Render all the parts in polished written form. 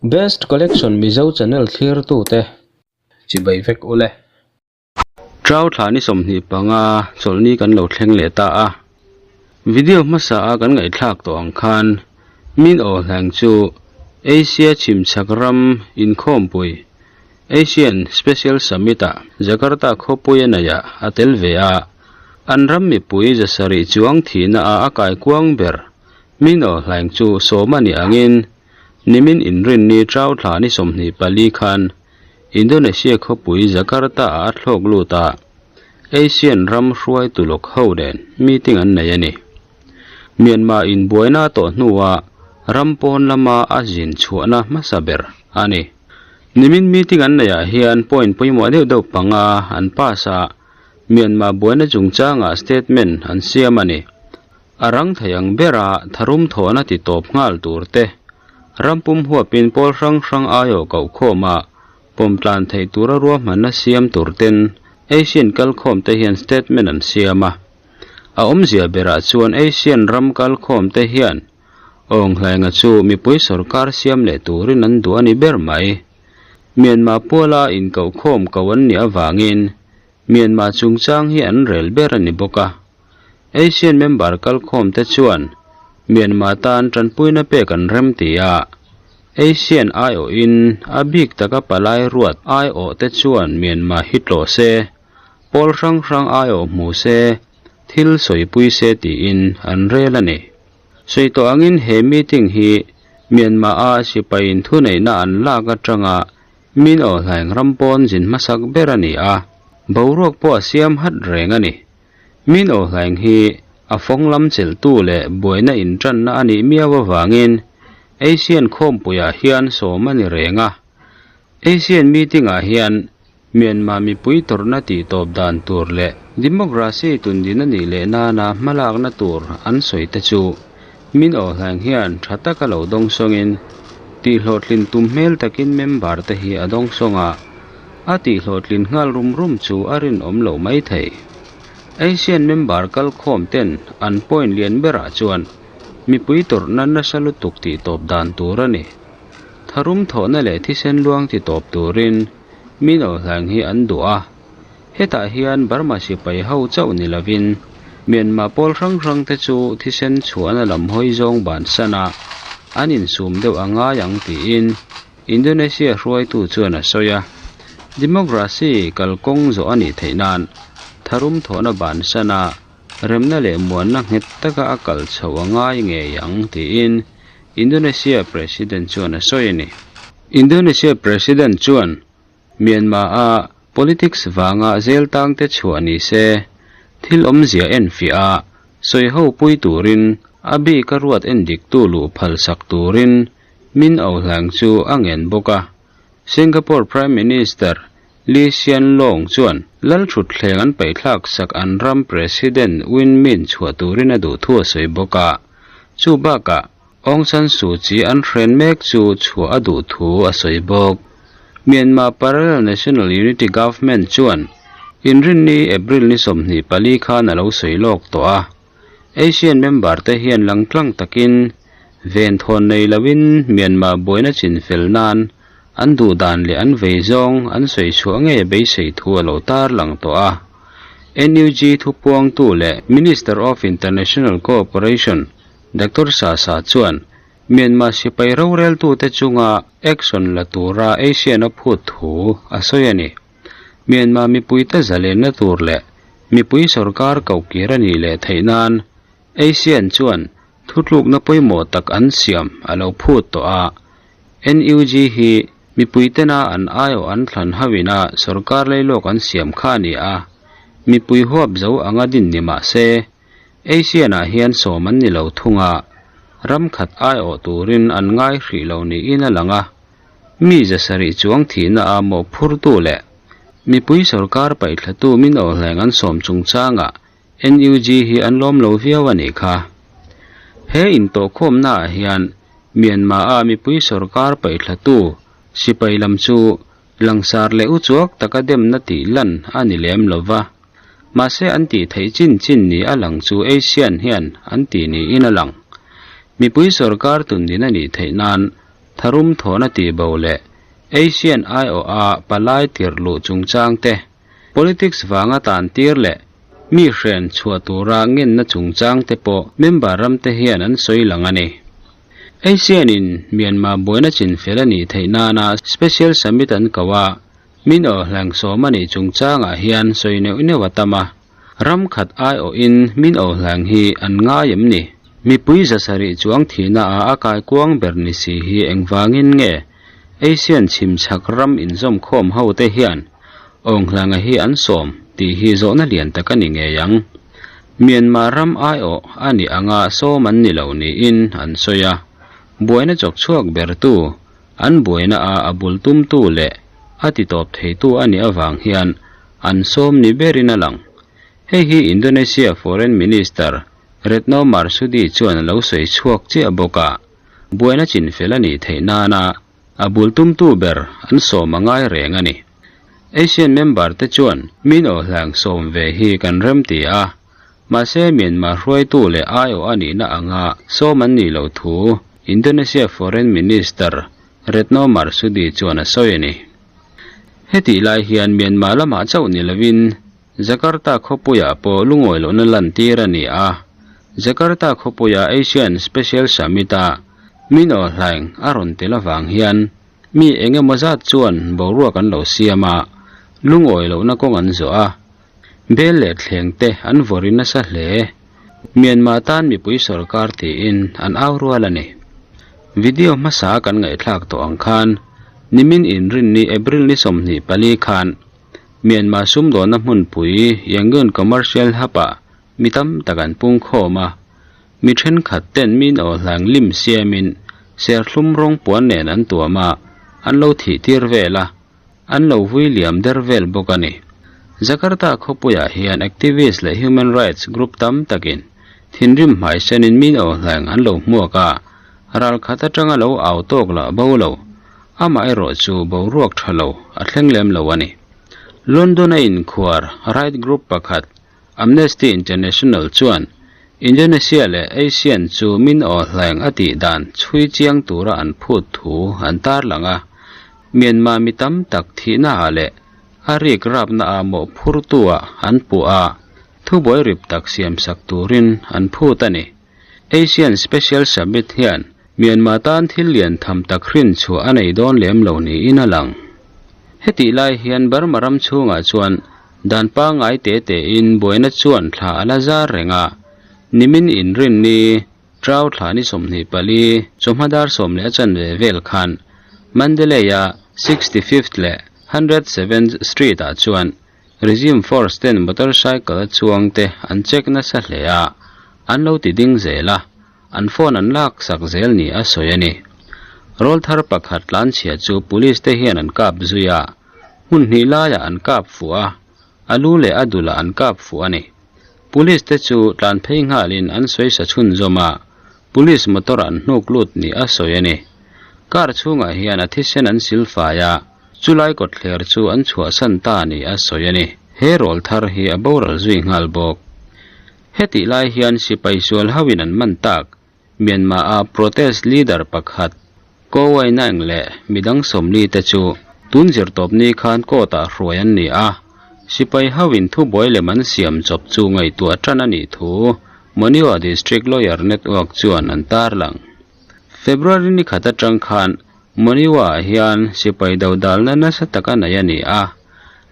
Best Collection Mizo channel thlirtute chibai vek ule. Trau thla ni 25 chawlhni kan lo thleng leh ta a. Video hmasa a kan ngaihthlak tawh ang khan Min Aw Hlaing chu Asia chhimchhak ram inkhawmpui Asian Special Summit ah Jakarta khawpui a neih ah a tel ve a. An ram mipui 700 chuang thihna ah a kaikuang ber Min Aw Hlaing chu sawm a nih angin nimin inrinni Trau thla ni 24 khan Indonesia khawpui Jakarta ah a thlawk lut a, Asian ram hruaitu lawk ho nen meeting an nei a ni. Myanmar inbuaina tawh hnuah ram pawn lama a zin chhuahna hmasa ber a ni. Nimin meeting an neihah hian point pawimawh deuh deuh panga an pass a, Myanmar buaina chungchangah statement an siam a ni. A rang thei ang bera tharum thawhna ti tawp nghal tur te, ram pum huapin pawl hrang hrang aiawh koh khawma pawm tlan theih tura ruahmanna siam tur ten Asian kalkhawm te hian statement an siam a. A awmzia berah chuan Asian ram kalkhawm te hian Awnghlainga chu mipui sorkar siam leh turin an duh a ni ber mai. Myanmar puala inkohkhawm ko an nih avangin Myanmar chungchang hi an rel ber a ni bawk a. Asian member kalkhawm te chuan Myanmar tan tanpuina pek an rem ti a. Asian aiawhin a bik taka palai ruat aiawh te chuan Myanmar hi tlawh se, pawl hrang hrang aiawh hmu se, thil sawipui se tiin an rel a ni. Sawi tawh angin he meeting hi Myanmar-a sipaiin thuneihna an lak atanga Min Aw Hlaing ram pawn zin hmasak ber a ni a, boruak pawh a siam hat reng a ni. Min Aw Hlaing hi a fawng lam chelhtu leh buaina intanna a nih miau avangin Asian khawmpuiah hian sawm a ni reng a. Asian meeting-ah hian Myanmar mipui tawrhna tih tawp dan tur leh democracy tundin a nih leh nana hmalakna tur an sawi te chu Min Aw Hlaing hian tha taka lo dawng sawngin tihhlawhtlin tum hmel takin member te hi a dawng sawng a, a tihhlawhtlin nghal rum rum chu a rinawm loh mai thei. Asian member kalkhawm ten an point lian berah chuan mipui tawrhna nasa lutuk tih tawp dan tur a ni. Tharum thawhna leh thisen luang ti tawp turin Min Aw Hlaing hi an duh a, hetah hian Burma sipai ho chauh ni lovin Myanmar pawl hrang hrang te chu thisen chhuahna lam hawi zawng bansan a, an insum deuh a ngai ang tiin Indonesia hruaitu chuan a sawi a. Democracy kalkawng zawh a nih theih nan tharum thawhna bansan a, remna leh muanna nghet taka a kal chhoh a ngai ngei ang tiin Indonesia President chuan a sawi a ni. Indonesia President chuan Myanmar-a politics vanga zel tangte chhuah ni se, thil awmzia enfiah a, sawi ho pui turin a bik a ruat endiktu luh phal sak turin Min Aung Hlaing chu a ngen bawk a. Singapore Prime Minister Lee Hsien Loong chuan lal thutthleng an paihthlak sak an ram President Win Myint chhuah turin a duh thu a sawi bawk a. Chu bakah Aung San Suu Kyi an hren mek chu chhuah a duh thu a sawi bawk. Myanmar Parallel National Unity Government chuan Inrinni April ni 24 khan a lo sawi lawk tawh a. Asian member te hian langtlang takin venthawn nei loin Myanmar buaina chinfel nan an duh dan leh an vei zawng an sawi chhuah ngei beisei thu a lo tar lang tawh a. NUG thupuangtu leh Minister of International Cooperation Doctor Sasa chuan Myanmar sipai roreltute chunga action la tura Asian a phut thu a sawi a ni. Myanmar mipuite zalenna tur leh mipui sorkar kohkir a nih leh theih nan Asian chuan thutlukna pawimawh tak an siam a lo phut tawh a. NUG hi mipuitena an aiawh an thlan hauhina sorkar leilawk an siam kha a ni a, mipui huap zo anga din ni mah se Asian-ah hian sawm an ni lo thung a, ram khat aiawh turin an ngai hrih lo niin a lang a. Mi 700 chuang thihna a mawhphurtu leh mipui sorkar paihthlatu Min Aw Hlaing an sawm chungchangah NUG hi an lawm lo viau a nih kha. He intawhkhawmnaah hian Myanmar-a mipui sorkar paihthlatu sipai lam chu langsar leh uchuak taka demna tih lan a ni lem lo va. Mahse an tih theih chin chin ni a lang chu Asian hian an tih niin a lang. Mipui sorkar tundin a nih theih nan. Tharum thawhna tihbo leh Asian aiawha palai tirh luh chungchang te, politics vanga tan tir leh mi hren chhuah tura ngenna chungchang te pawh member ram te hian an sawi lang a ni. Asian in Myanmar buaina chinfel a nih theih nana Special Summit an ko a, min awhhleng sawm a nih chungchangah hian sawi neuh neuh a tam a. Ram khat aiawhin min awhhleng hi an ngai em ni? Mipui zasarih chuang thihna ah a kaikuang ber ni si hi engvangin nge Asian chhimchhak ram inzawmkhawm ho te hian awnghlanga hi an sawm tih hi zawhna lian tak a ni ngei ang. Myanmar ram aiawh a nih anga sawm an ni lo niin an sawi a, buaina chawkchhuak bertu an buaina a a bul tumtu leh a titawp theitu a nih avang hian an sawm ni berin a lang. Hei hi Indonesia Foreign Minister Retno Marsudi chuan a lo sawi chhuak chiah bawk a, buaina chinfel a nih theih nana a bul tumtu ber an sawm a ngai reng a ni. Asian member te chuan min awhlang sawm ve hi kan remti a, Mahse, Myanmar hruaitu leh aiawh a nihna anga sawm an nih loh thu Indonesia Foreign Minister Retno Marsudi chuan a sawi a ni. Hetih lai hian Myanmar lamah chauh ni lovin Jakarta khawpuiah pawh lungawi lohna lantir a ni a. Jakarta khawpuia Asian Special Summit-a Min Aung Hlaing a rawn tel avang hian mi eng emaw zat chuan boruak an lo siam a, lungawi lohna kawng an zawh a. Bel leh thleng te an vawri nasa hle. Myanmar tan mipui sorkar tiin an au rual a ni. Video hmasa kan ngaihthlak tawh ang khan nimin inrinni April ni 24 khan Myanmar sumdawnna hmunpui Yangon Commercial Hub-ah mi tam tak an pungkhawm a. Mi thenkhat ten min awhlang lim siamin serthlum rawng puan nen an tuam a, an lo thih tir vel a. An lo vui liam der vel bawk a ni. Jakarta khawpuiah hian activist leh human rights group tam takin thinrim hmaisenin min awhhleng an lo hmuak a, ralkhat atanga lo au tawk lah bo lo. Amaherawh chu boruak tha lo a thleng lem lo a ni. London-a inkhuar right group pakhat Amnesty International chuan Indonesia leh ASEAN chu min awhhleng a tih dan chhui chiang tura an phut thu an tarlang a. Myanmar mi tam tak thihnaah leh a rik rapnaah mawhphurtuah an puh a, thubuai rip tak siamsak turin an phut a ni. ASEAN Special Summit hian Myanmar tan thil lian tham tak hrin chhuah a nei dawn lem lo niin a lang. Hetih lai hian Burma ram chhungah chuan dan pangngai te tein buaina chuan thla a la zar reng a, nimin inrinni Trau thla ni 24 chawhma dar 11 vel khan Mandalay-a 65th leh 107th Street-ah chuan Regime force ten motorcycle a chuang te an check nasa hle a, an lo ti ding zel a, an phone an lak sak zel ni a sawi a ni. Rawl thar pakhat tlanchhia chu police te hian an kap zui a, hmun hnih laiah an kap fuh a, a lu leh a dulah an kap fuh a ni. Police te chu tlan phei nghalin an sawi sa chhunzawm a, police motor an hnuk lut ni a sawi a ni. Car chhungah hian a thisen an silfai a, Chulai kawtthler chu an chhuahsan ta ni a sawi a ni. He rawl thar hi a boral zui nghal bawk. Hetih lai hian sipai sual hoin an man tak Myanmar-a protest leader pakhat Ko Wai Naing leh midang 40 te chu tun zirtawpni khan court-ah hruai an ni a. Sipai hoin thubuai lem an siam chawp chu ngaihtuah tan a nih thu Monywa District Lawyer Network chuan an tarlang. February ni khat atang khan Monywa-ah hian sipai dodalna nasa taka nei a ni a.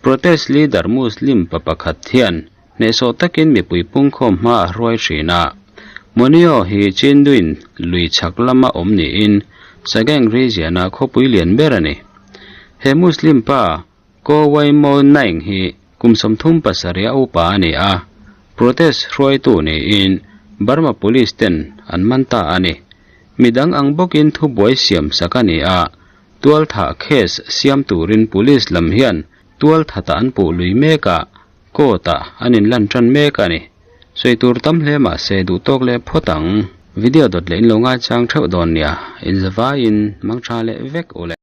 Protest leader Muslim pa pakhat hian hnehsawh takin mipui pungkhawm hma a hruai thin a. Monywa hi Chindwin lui chhak lama awm niin Sagaing region-a khawpui lian ber a ni. He Muslim pa Ko Wai Mo Naing hi kum 37 a upa a ni a, protest hruaitu niin Burma Police ten an man ta a ni. Midang ang bawkin thubuai siam sak a ni a, tualthah case siam turin Police lam hian tualthata an puh lui mek a, court ah an inlan tan mek a ni. Sawi tur tam hle mah se duh tawk leh phawt ang. Video dawt leh in lo ngaichang theuh dawn nia, inzavaiin mangtha leh vek u le.